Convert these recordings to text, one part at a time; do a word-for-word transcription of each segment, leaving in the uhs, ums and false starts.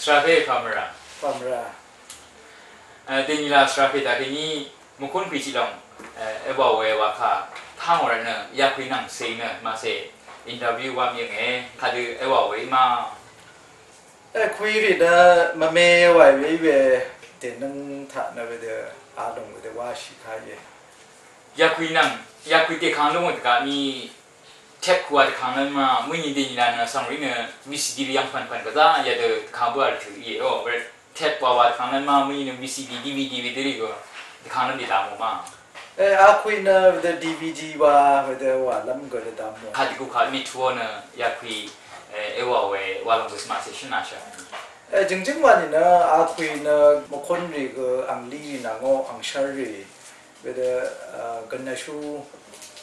Shvrape pamra. Pamra. Dèní la shvrape dvgvní mvkún pì tiq lòng èwà we wa kà tang ò rvt nø yaqkui nvng sè nø màsè interview wam yv̀nge kadø èwà we ma. Èkui rì nø mvme wàì we í we dènøng taq nø wedø alòng wedø wáshì kà íe. Yaqkui nvng yaqkui dèkang lúng dvgvní tep kuwa dvkang lv́n ma mø̀ní dèní la nø svng rì nø V C D rì yv̀ng pv̀npv̀n gvzá yadø dvkang bǿà rvtø̀ íe o. Tep wa wa dvkang lv́n ma mø̀ní nø V C D, D V D wedø rì gø dvkang lv́n dì dvmò ma. E, akui nø wedø D V D wa wedø wa lv́m gø dvdvm mò. Kadø gø kà mì tuò nø yaqkui èwà we wa lòng gø svma sè shø̀n nashà. E, jø̀ngjø̀ng wa nìnø akui nø mvkún rì gø anglí rì nvngò angshv́r rì wedø gønashú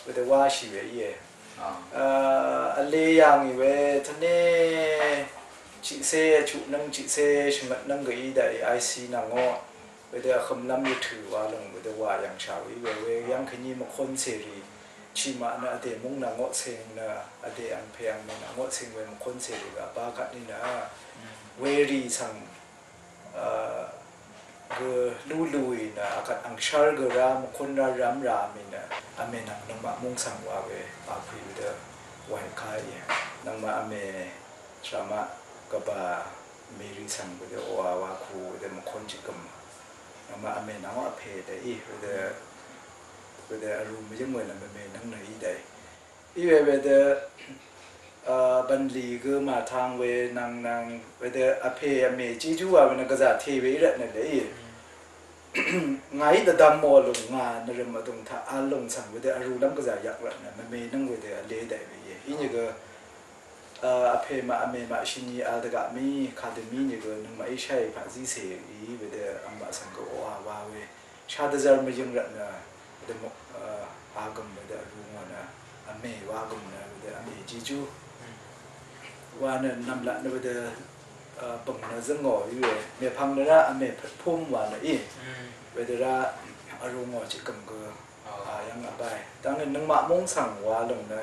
wedø wáshì we íe. Vle yàngì we tvné chiqsé vchuqnǿng chiqsé shvngøtnǿng gø í daqì I C nvngò wedø vhømlv́m yvtø̀ wa lòng wedø wà yv̀ngshà we í we we yv́ng kèní mvkún cèrì chìmaq nø vdè múng nvngò ceng nø vdè angpè angmè nvngò ceng we mvkún cèrì gø vbá kvt nìnø werì svng gø lúluì nø akvt angshv́r gø rá mvkún rá rv́m rá mì nø vmè nvng nøngmaq múng svng wa we akui wedø wàì kà íe. Nøngmaq vmè svramaq gvbà mèrì svng wedø owa wa ku wedø mvkún chigø̀m nøngmaq vmè nvng vpè daqì wedø wedø vrù mvyǿng we nø mvme nvng nø í daqì. Iwe wedø bv̀nlì gø màtang we nvng nvng wedø vpè vmè jejú wa we nø gvzà te we í rvtnø lèí. Ngàí dvdvm mò lùng ngà nvrø̀m vdùng taq vl lùng svng wedø vrūlv́m gvzà yvk rvtnø mvme nvng wedø vle daqì we íe. Inìgø vpè maq vmè maq shvni vl dvgaq mí kadø mí nìgø nøngmaqí sháì paqzí cèrì wedø angmaq svng gø oqa wa we. Shadvzvr mvyøng rvtnø wedø mò agø̀m wedø vrū ngò nø vmè wa gø̀m nø wedø vmè jejú wa nø nv̀mlat nø wedø bø̀ng nø zǿngò í we mèpvng nø rá vmè pøtpúm wa nø í wedø rá vrū ngò chigø̀m gø yv́ng vbáì. Dvngni nøngmaq múng svng wa lòng nø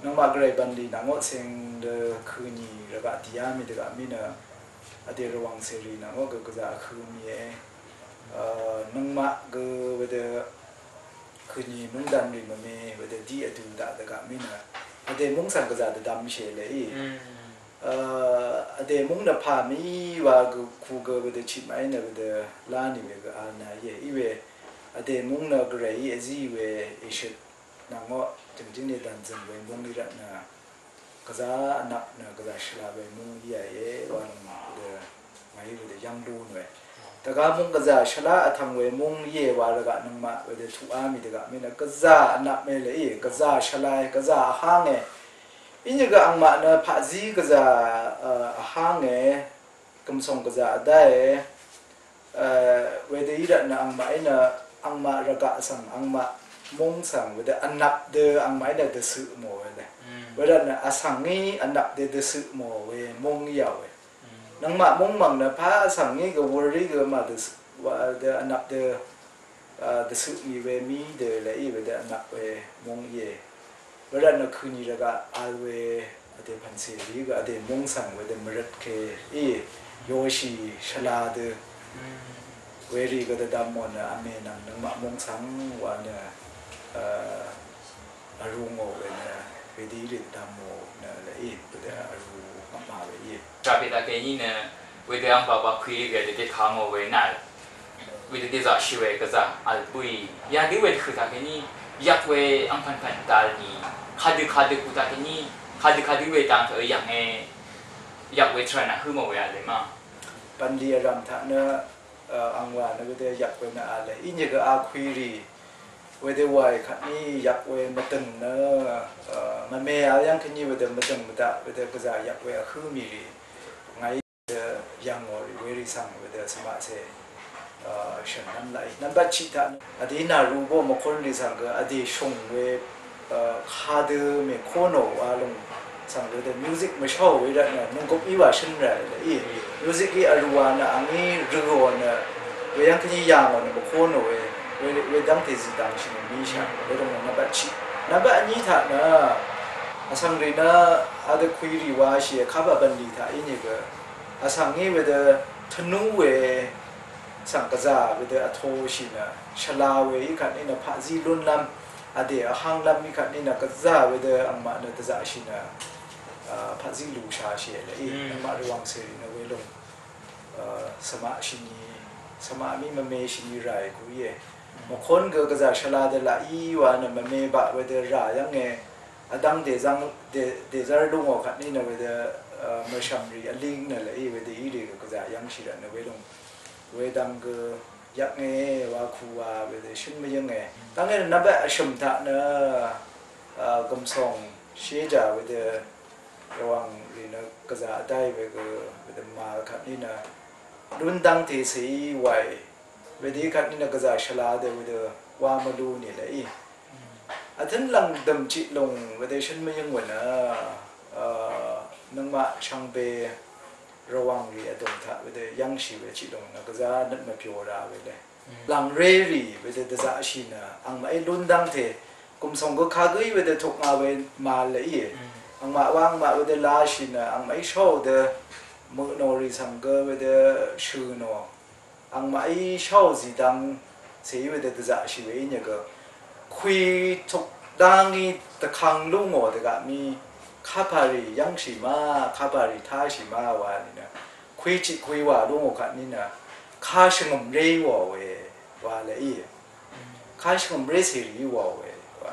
nøngmaq gvray bv̀nlì nvngò ceng dø køni rvgaq dìá mì dvgaq mí nø vdè rvwàng cèrì nvngò gø gvzà vkø mìe. Nøngmaq gø wedø køni mungdan rì mvme wedø dí vdu daq dvgaq mí nø vdè múng svng gvzà dvdvmshì lèí. Vdè múng nø pà mí wa gø ku gø wedø chipmaqí nø wedø lá nì we gø alna íe. Iwe vdè múng nø gvrayí vzí we èshøt nvngò jø̀ngjǿng nìdv̀n zø̀ng we múng í rvtnø gvzà vnvp nø gvzà shvla we múng í yàìe wa lòng wedø ngàí wedø yv́ng lún we. Dvgá múng gvzà shvlá vtvng we múng íe wa rvgaq nøngmaq wedø tuqá mì dvgaq mí nø gvzà vnvp me lèí gvzà shvlae gvzà vhánge. Inìgø angmaq nø paqzí gvzà vhánge. Gv̀msòng gvzà vdáe wedø í rvtnø angmaqí nø angmaq rvgaq svng angmaq múng svng wedø vnvp dø angmaqí nø dvcøq mò we le. Wervtnø vsvng ngí vnvp dø dvcøq mò we múng í yà we. Nøngmaq múng mv̀ng nø pà vsvng ngí gø wurrí gø màdø vnvp dø dvcøq mì we mí dø lèí wedø vnvp we múng íe. Wervtnø køni rvgaq vl we vdè pv̀n cèrì gø vdè múng svng wedø mvrøt kèí yoshì shvla dø werì gø dvdvm mò nø vmè nvng nøngmaq múng svng wa nø vrū ngò we nø wedø í rì dvdvm mò nø lèí wedø vrū ngvpmà we íe. Shvrape dvgvní nø wedø àng baba kuí rì wedø dvkà ngò we nà wedø dèzaqshì we gvzà vl bǿì yadø wedø høq taq kèní yvk we àng pv̀npv̀n dal ni kadø kadø ku taq kèní kadø kadø we dang taq yv̀nge yvk we tvrà nà høq mò we vl le ma. Bv̀nlì vrv̀m taq nø àng wà nø wedø yvk we nø vl le inìgø akuí rì wedø wàì kvtní yvk we mvdø̀ng nø mvme vl yv́ng kèní wedø mvdø̀ng mvdaq wedø gvzà yvk we vhǿ mì rì ngàí yv̀ngò rì werì svng wedø svmaqse shø̀n nv́m laqì nvmbat chiq taq vdè nà ru bó mvkún rì svng gø vdè shùng we kadø mèkónò wa lòng svng wedø music mvsháò we rvtnø nunggup í wa shø̀n rà laqì music í vrū wa nø angí røò nø weyv́ng kèní yàngò nø mvkónò we wedv́ngte zìdv̀ngshì nø mìshà wedø nvmbat chiq nvmbat vní taq nø vsvng rì nø adø kuí rì washìe kaba bv̀nlì taq ínìgø Vsvng í wedø tvnú we svng gvzà wedø vtoshì nø shvla we í kvt ní nø paqzí lúnlv́m vdè vhánglv́m í kvt ní nø gvzà wedø angmaq nø dvzaqshì nø paqzí lùshashì lè í. Angmaq Rvwàng cèrì nø welòng svmaq shìni, svmaq mí mvme shìni ràì ku íe. Mvkón gø gvzà shvla dø laq í wa nø mvme baq wedø rà yv́nge. Vdv́ng dèzv́ng dèzv́r lúngò kvt ní nø wedø mvshv̀mrì vlíng nø lèí wedø í rì gø gvzà yv́ngshì rvt nø welòng wedvng gø yvknge wa ku wa wedø shǿn mvyǿnge. Dv́nge nø nvbeq vshø̀m taq nø gv̀msòng shíjà wedø Rvwàng rì nø gvzà vdáì we gø wedø màvl kvt ní nø lún dv́ngte cèí waì. Wedø í kvt ní nø gvzà shvla dø wedø wa mvlú nì lèí. Vtǿn lv̀ngdø̀m chiq lùng wedø shǿn mvyǿng we nø nøngmaq shvngbe Rvwàng rì vdùng taq wedø yv́ngshì we chiq lùng nø gvzà nøt mvpyo ra we le. Lv̀ngré rì wedø dvzaqshì nø angmaqí lún dv́ngte gùmsòng gø kagǿí wedø tuknga we màvl lèí. Angmaq wa angmaq wedø lashì nø angmaqí shóò dø mø̀nò rì svng gø wedø shø̀ nò. Angmaqí shóò zìdvng cèí wedø dvzaqshì we í nø gø kwi tuk dá ngí dvkang lú ngò dvgaq mí kapà rì yv́ngshì ma, kapà rì táshì ma wa nì nø kwi chiq kwi wà lú ngò kvt ní nø ka shvngø̀mré wà we wa lèí. Ka shvngø̀mré cèrì wà we wa.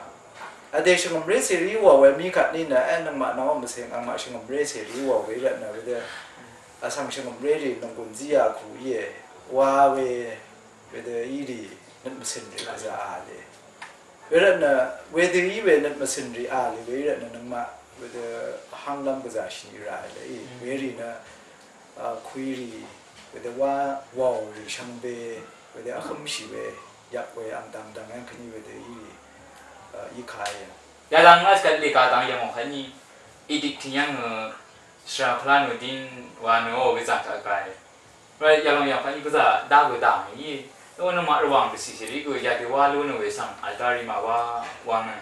Vdè shvngø̀mré cèrì wà we mí kvt ní nø e nøngmaq nvng mvcè angmaq shvngø̀mré cèrì wà we rvt nø wedø vsvng shvngø̀mré rì nònggùn zí yà ku íe wa we wedø í rì nøt mvcø̀n rì gvzà a le. Wervt nø wedø í we nøt mvcø̀n rì a le we rvt nø nøngmaq wedø vhánglv́m gvzà shì rà lèí. Werì nø kwi rì wedø wa wàò rì shvngbe wedø vhǿmshì we yvk we ang dv̀ngdv̀ng yv́ng kèní wedø í rì í ka íe. Yalvng vtkat lì ka dv̀ng yv̀ngò kèní editing yv́ng nø shvra pvlá nø din wa nø o we zà taq ka íe. Right, yalòng yàng pvnyi gvzà dá gø dà mì í. Nø nøngmaq Rvwàng dvcì cèrì gø yadø wá lú nø we svng altar í mà wá wá nø.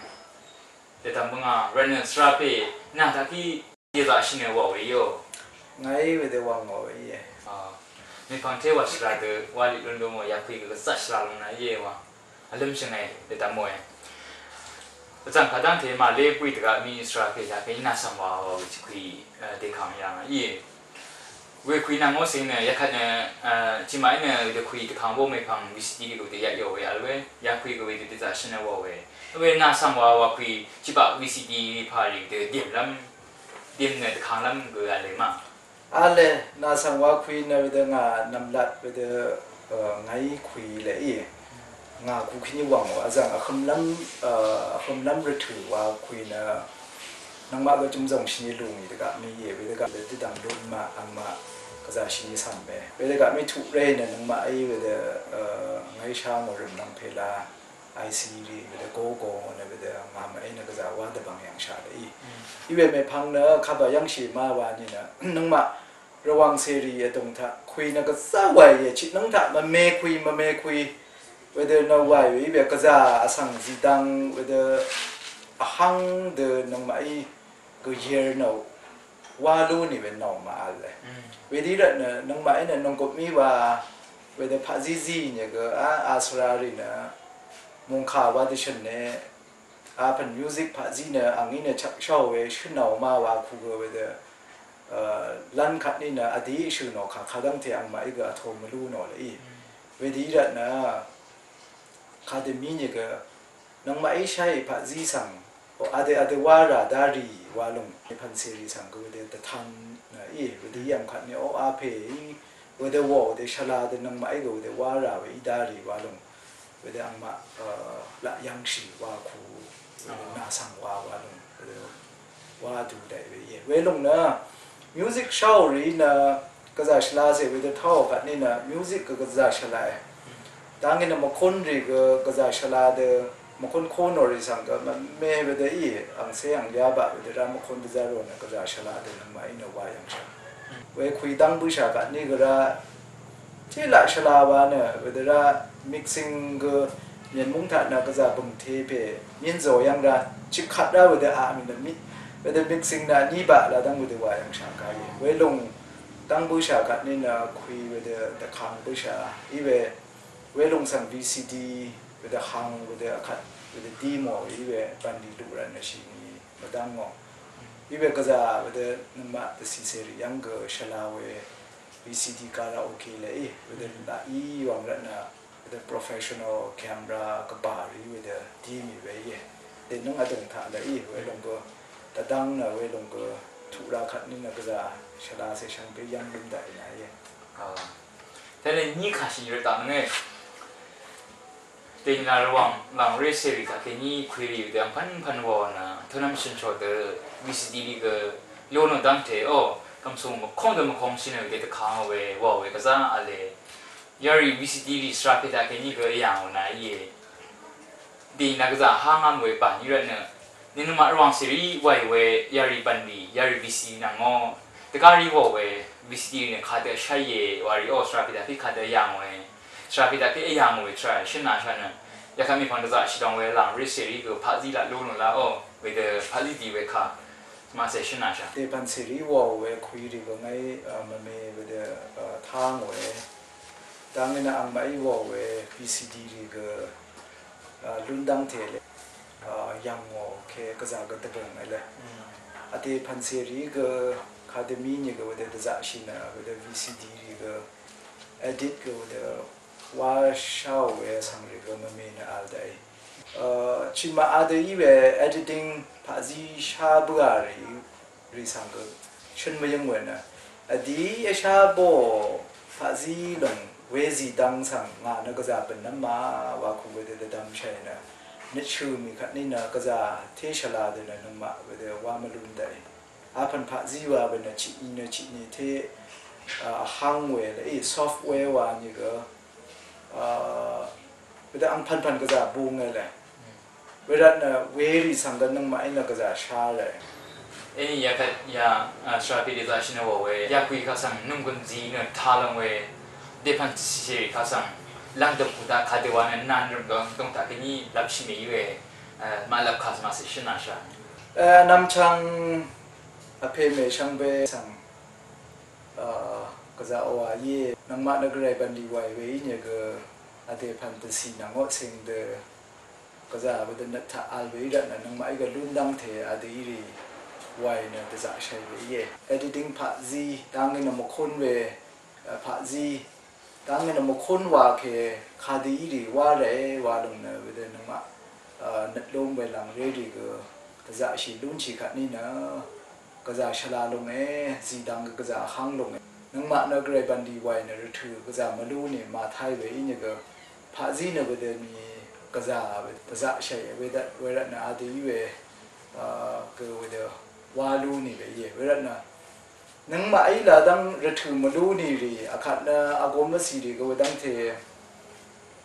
Dètà mvngà rvt nø svra pè nà taq kí dèzà shì nø wà we yò. Ngàí wedø wà ngò we íe. Mèpvng té wà shvra dø wà lì lún dø mò yà pè gø gvzà shvra lún nà íe wà. Vlømshø̀ng e, dvdvm mòe. Vzv̀ng kadv́ngte màlé bø̀í dvgaq mí Israel kèjà kèní nà svng wa wa we tiqkùí, e, dèkang yà ngà íe. Wekùí nvng ó sèng nø, yakvt nø, e, tiqmaqí nø dvkùí dvkang bó mèpvng V C D dvgø dvyaq yò we vl we, yakùí gø wedø dvzaqshø̀n e wa we. We nà svng wa wakùí tiqbaq V C D pàrì dø dèmlv́m, dèm nø dvkanglv́m gø vl e ma. Vle, nà svng wa kùí nø wedø ngà nv̀mlat wedø, e, ngàí kùí lèí. Ngà kukíní wv̀ng ò, vzv̀ng vhømlv́m, e, vhømlv́m rvtø̀ wa kùí nø nøngmaq gø jø̀mzòng shìní lùngì dvgaq mí íe, wedø gaq dødv̀ng lún maq, angmaq gvzà shìní cv̀m e. Wedø gaq mí tuq ré nø nøngmaqí wedø, e, ngàí shá ngò rø̀m nvng pèla. Aisi rì nø dø gogo nø dø ngà mv́ nø gvzà wa dvbvng yv̀ngshà dø í. Iwe mèpvng nø kaba yv́ngshì ma wa nì nø nøngmaq Rvwàng cèrì vdùng taq kùí nø gvzà wàì yè chiq nøng taq mvme kùí, mvme kùí. Wedø nø wàì we iwe gvzà vsvng zìdvng wedø vhvng dø nøngmaqí gø yir nø wa lú nì we nò màvl e. Wedø rvt nø nøngmaqí nø nònggùp mí wa wedø paqzí zí nì gø a, asvra rì nø mòngkà wa dvshø̀n e. Apv̀n music paqzí nø angí nø chvkshá we shø̀n nò ma wa ku gø wedø, e, lv́n kvt ní nø vdí shø̀n nò kà kadv́ngte angmaqí gø vtō mvlú nò lèí. Wedø í rvt nø kadø mí nì gø nøngmaqí sháì paqzí svng, o, adø, adø wá rà dá rì wa lúng, pv̀n cèrì svng gø wedø dvtan nø í, wedø í yv̀ng kvt ní, o, a pè í, wedø wò, wedø shvla, wedø nøngmaqí gø wedø wá rà we í dá rì wa lúng, wedø angmaq, e, laq yv̀ngshì wa ku, wedø nà svng wa wa lúng, wedø wa du daq we íe. Welúng nø, music show rì nø, gvzà shvla cè wedø tao kvt ní nø, music gø gvzà shvla e. Dangí nø mvkún rì gø gvzà shvla dø, mvkún kónò rì svng gø mvme wedø í, angcé anglyá baq wedø rá mvkún dvzv́r rò nø gvzà shvla dø nøngmaqí nø wa yv̀ngshà. Wekùí dv́ng bǿshà kvt ní gø rá, tiqlaq shvla wa nø wedø rá mixing gø Myen múng taq nø gvzà bø̀ngte pè Myen zò yv́ng rá, chipkvt rá wedø a mì nø mì, wedø mixing nø vní baq la dv́ng wedø wa yv̀ngshà ka íe. Welúng Dv́ng bǿshà kvt nínø kwi wedø dvkang bǿshà íwe, welung svng V C D wedø hang wedø akvt wedø dí mò íwe bv̀nlì luq rvtnø shìni mvdv́ngò. Íwe gvzà wedø nøngmaq dvcìcèrì yv́ng gø shvla we V C D karaoke lèí wedø laq í wvng rvtnø wedø professional camera gvbà rì wedø dí mì we íe. Dènøng vdùng taq lèí welung gø dvdv́ng nø welung gø tuq ra kvt nínø gvzà shvlacè shvngbe yv́ng lún daqì nà íe. Tene nyi kàshì rø taq nønge. Dèní nà Rvwàng làngré cèrì taq kèní kwirì dè angpv́npv́n wàò nø tønvm shø̀nshò dø V C D rì gø lónò dv́ngte o, kvmsùng mvkóng dø mvkóng shì nø dè dvkangò we wàò we gvzá v̄le. Yarì V C D rì svrapè taq kèní gø èyàngò nà íe. Dèní nà gvzà há ngv́m we bàní rvtnø. Nøngmaq Rvwàng cèrì wàì we yarì bv̀nlì yarì V C D nvngò. Dvgá rì wàò we V C D rì nø kadø sháìe wàrì o svrapè taq kèní kadø èyàngò we. Svrapè taq kèní èyàngò we tvrà shø̀n nà shà nø. Yakvt mèpvng dvzaqshì dvng we làngré cèrì gø paqzí laq lú nò lá o. Wedø paqzí dì we kà. Màcè shø̀n nà shà. Dèpv̀n cèrì wàò we kwirì gø ngàí, a, mvme wedø, a, táng we. Dangí nø angmaqí wàò we V C D rì gø, a, lún dv́ngte le, a, yv̀ngò ke gvzà gø dvbùng vle. Vdè pv̀n cèrì gø kadø mí nìgø wedø dvzaqshì nø wedø V C D rì gø edit gø wedø wá sháò we vsvng rì gø mvme nø vl daqì. A, chìnmà adø í we editing paqzí shá bǿà rì rì svng gø shøn mvyøng we nø. Vdì vshá bò paqzí lòng we zì dvng svng ngà nø gvzà bø̀n nv́m ma wa kù wedø dvdvm shàì nø. Nøtshø̀ mì kvt ní nø gvzà té shvla dø nø nøngmaq wedø wa mvlún daqì. Apv̀n paqzí wa we nø chitni nø chitni té, a, vháng we lèí software wa nìgø, a, wedø angpv̀npv̀n gvzà bung we le. Wervt nø werì svng gø nøngmaqí nø gvzà shá ràe. Eni yakvt ya, a, shvra pè dvzaqshì nø wò we yakùì kaq svng nunggun zí nø talòng we dèpv̀n cìcèrì kaq svng lv̀ngdø̀m kù taq kadø wa nø nàn rø̀m dong dong taq kèní lvpshì mèí we, a, màlvp kaq màcè shø̀n nà shà. E, nvmchvng vpè mèshvngbe svng, a, gvzà wa íe nøngmaq nø gvray bv̀nlì wàì we í nìgø vdè pv̀n dvcì nvngò cìng dø gvzà wedø nøt taq vl we í rvtnø nøngmaqí gø lún dv́ngte adø í rì wàì nø dvzaqshàì we íe. Editing paqzí dangí nø mvkún we, a, paqzí dangí nø mvkún wa ke kadø í rì wá ràe wa lòng nø wedø nøngmaq, a, nøt lóm we làngré rì gø dvzaqshì lúnshì kvt ní nø gvzà shvla lúnge, zìdvng gø gvzà vháng lúnge. Nøngmaq nø gvray bv̀nlì wàì nø rvtø̀ gvzà mvlú nì màtáì we í nìgø paqzí nø wedø ni gvzà dvzaqshàì wedø wervtnø adø í we, a, gø wedø wa lú nì we íe. Wervtnø nøngmaqí lvdv́ng rvtø̀ mvlú nì rì akvt nø vgōm vcì rì gø wedv́ngte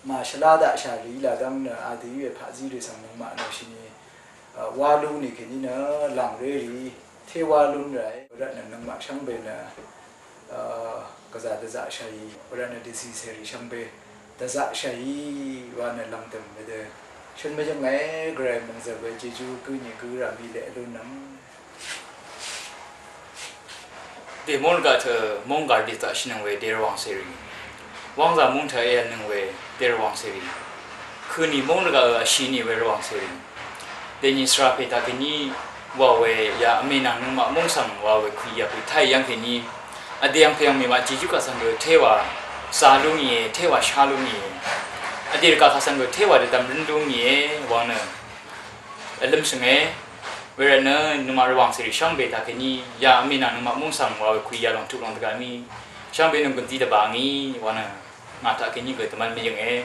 màshvlá daqshà rì lvdv́ng nø adø í we paqzí rì svng nøngmaq nø shìni, a, wa lú nì kèní nø làngré rì té wa lún ràe. Wervtnø nøngmaq shvngbe nø, a, gvzà dvzaqshàì, wervtnø dvcìcèrì shvngbe dvzaqshàì wa nø lv̀ngdø̀m wedø shøn mvyøng e. Gvray mòngzø̀l we jejú gǿ nì gǿ rà mì leq lúnnøng. Dèmón gaq tø̀ móng gàr dètaqshìnøng we dèrvwàng cèrì. Wv́ngzà móng tø̀ èv̀nnøng we dèrvwàng cèrì. Køni móng rvgaq ø vshìni we rvwàng cèrì. Dèni svrapè taq kèní wa we ya vmè nvng nøngmaq móng svng wa we kùì ya kùì táì yv́ng kèní. Vdè yv́ng pè yv́ng mèmaq jejú kaq svng gø téwà za lú ngìe, téwà shá lú ngìe. Vdè rvgaq kaq svng gø téwà dvdvm rǿn lú ngìe wvng nø. Vlømshønge, wervtnø nøngmaq rvwàng cèrì shvngbe taq kèní ya vmì nvng nøngmaq mungsvng wa we kùì yalòng tuqlòng dvgaq mì shvngbe nøng gønzí dvbà ngì wa nø ngà taq kèní gø dvmvn mvyønge.